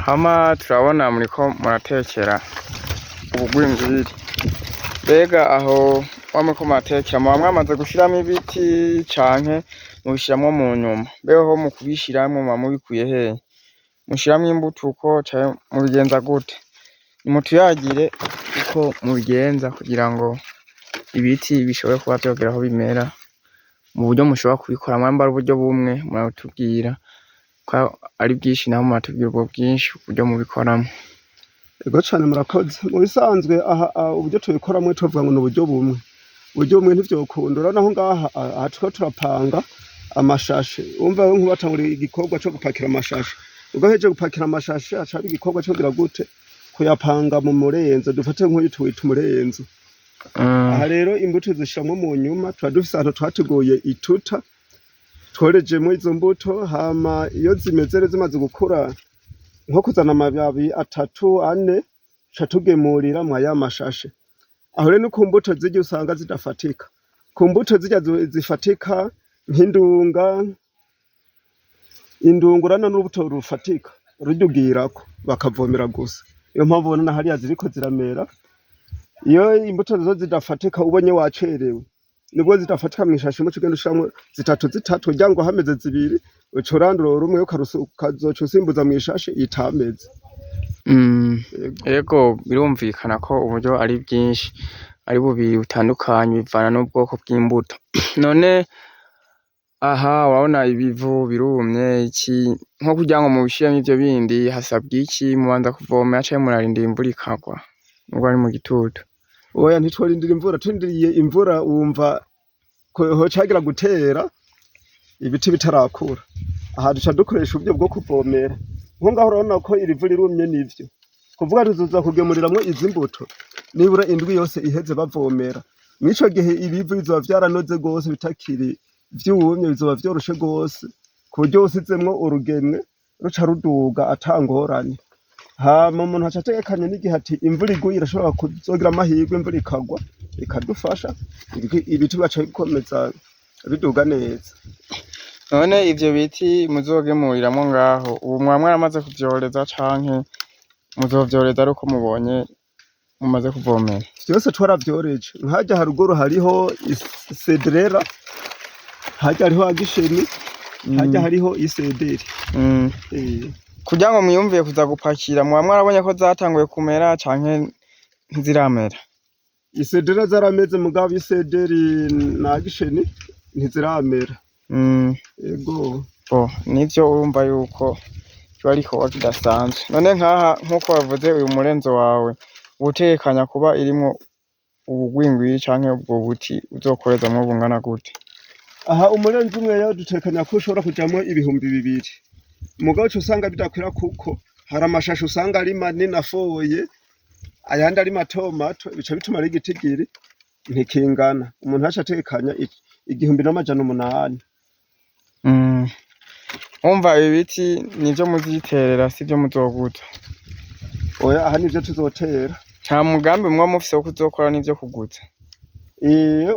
Hama turabona muriko muratekera ubugwingwiri, mbega aho muba muriko muratekera muba mwamaze gushiramwo ibiti canke mubishiramwo mu nyuma? Mbe hoho mu kubishiramwo muba mubikuye hehe? Mushiramwo imbuto uko canke mubigenza gute? Nimutuyagire uko mubigenza kugira ngo ibiti bishobore kuba vyogera aho bimera mu buryo mushobora kubikoramwo, nyamba ari uburyo bumwe muratubwira, ko ari bwinshi naho muratubwira ubwo bwinshi uburyo mubikoramwo. Ego cane, murakoze. Mu bisanzwe aha uburyo tubikoramwo tuvuga ngo ni uburyo bumwe. Uburyo bumwe ntivyokunda. Urabona nko ngaha aha turiko turapanga amashashe. Urumva rero nk'ubu igikorwa co gupakira amashashe. Ubwo ahejeje gupakira amashashe haca haba igikorwa co kugira gute? Kuyapanga mu murenzo. Dufate nk'uyu tuwita umurenzo. Aha rero imbuto zishiramwo mu nyuma, tuba dufise ahantu twateguye ituta tworejemwo izo mbuto, hama iyo zimeze rero zimaze gukura nko kuzana amababi atatu ane, tuca tugemurira mwa ya mashashe. Aho rero ni ku mbuto zirya usanga zidafatika. Ku mbuto zirya zifatika nk'indunga, indunga urabona n'urubuto rufatika rurya ugirako bakavomera gusa. Niyo mpamvu ubona na hariya ziriko ziramera. Iyo imbuto zo zidafatika ubonye wacerewe, nibwo zidafatika mw'ishashe muca ugenda ushiramwo zitatu zitatu kugira ngo hameze zibiri uca urandura rumwe ukazoca usimbuza mw'ishashe itameze. Yego. Ego, birumvikana ko uburyo ari bwinshi, ari bubiri butandukanye bivana n'ubwoko bw'imbuto. None aha urabona ibivu birumye iki, nko kugira ngo mubishiremwo ivyo bindi hasabwa iki? Mubanza kuvomera canke murarindira imvura ikagwa nubwo ari mu gitutu? Oya, ntitworindira imvura. Turindiriye imvura wumva ko hocagira gutera ibiti bitarakura. Aha duca dukoresha uburyo bwo kuvomera. Nko ngaho urabona ko iri vu rirumye, nivyo kuvuga tuzoza kugemuriramwo izi mbuto nibura indwi yose iheze bavomera. Mw'ico gihe ibivu bizoba vyaranoze gose, bitakiri vyumye, bizoba vyoroshe gose ku buryo usizemwo urugemwe ruca ruduga ata ngorane. Hama umuntu aca ategekanya n'igihe ati imvura iguye irashobora kuzogira amahirwe imvura ikagwa ikadufasha, ibiti bigaca bikomeza biduga neza. None ivyo biti muzogemuriramwo ngaho ubu mwaba mwaramaze kuvyoreza canke muzovyoreza ari uko mubonye mumaze kuvomera? Vyose twaravyoreje. Nkaharya haruguru hariho isedrera, harya hariho agisheni, harya hariho isederi. Kugira ngo mwiyumviye kuza gupakira mwaba mwarabonye ko zatanguye kumera canke ntiziramera? Isedera zarameze, mugabo isederi na agisheni ntiziramera. Ego. Bo nivyo, urumva yuko kiba ari igikorwa kidasanzwe. None nkaha nkuko wavuze uyu murenzo wawe uba utegekanya kuba irimwo ubugwingwiri canke ubwo buti uzokorezamwo bungana gute? Aha umurenzo umwe rero dutekanya ko ushobora kujamwo 2000, mugabo uca usanga bidakwira kuko hari amashashe usanga ari manini afoye, ayandi ari mato mato, bica bituma ari igitigiri ntikingana. Umuntu aca atekanya 1800. Umva, ibi biti nivyo muziterera, sivyo muzoguza? Oya, aha nivyo tuzotera. Nta mugambi muba mufise wo kuzokora n'ivyo kuguza?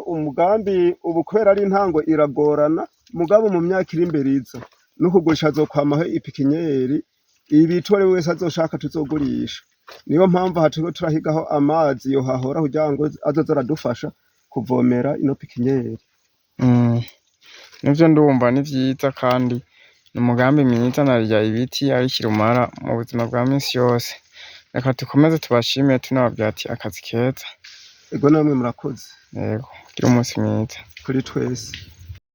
Umugambi ubu kubera ari intango iragorana, mugabo mu myaka iri imbere iza no kugurisha hazokwamaho ipikinyeri, ibiti uwari wese azoshaka tuzogurisha. Niyo mpamvu aha turiko turahigaho amazi yohahora kugira ngo azoze aradufasha kuvomera ino pikinyeri. Nivyo ndumva ni vyiza kandi ni umugambi mwiza narirya ibiti ari kirumara mu buzima bwa misi yose. Reka dukomeze tubashimire tunababwira ati akazi keza. Ego, namwe murakoze. Yego, mugire umunsi mwiza. Kuri twese.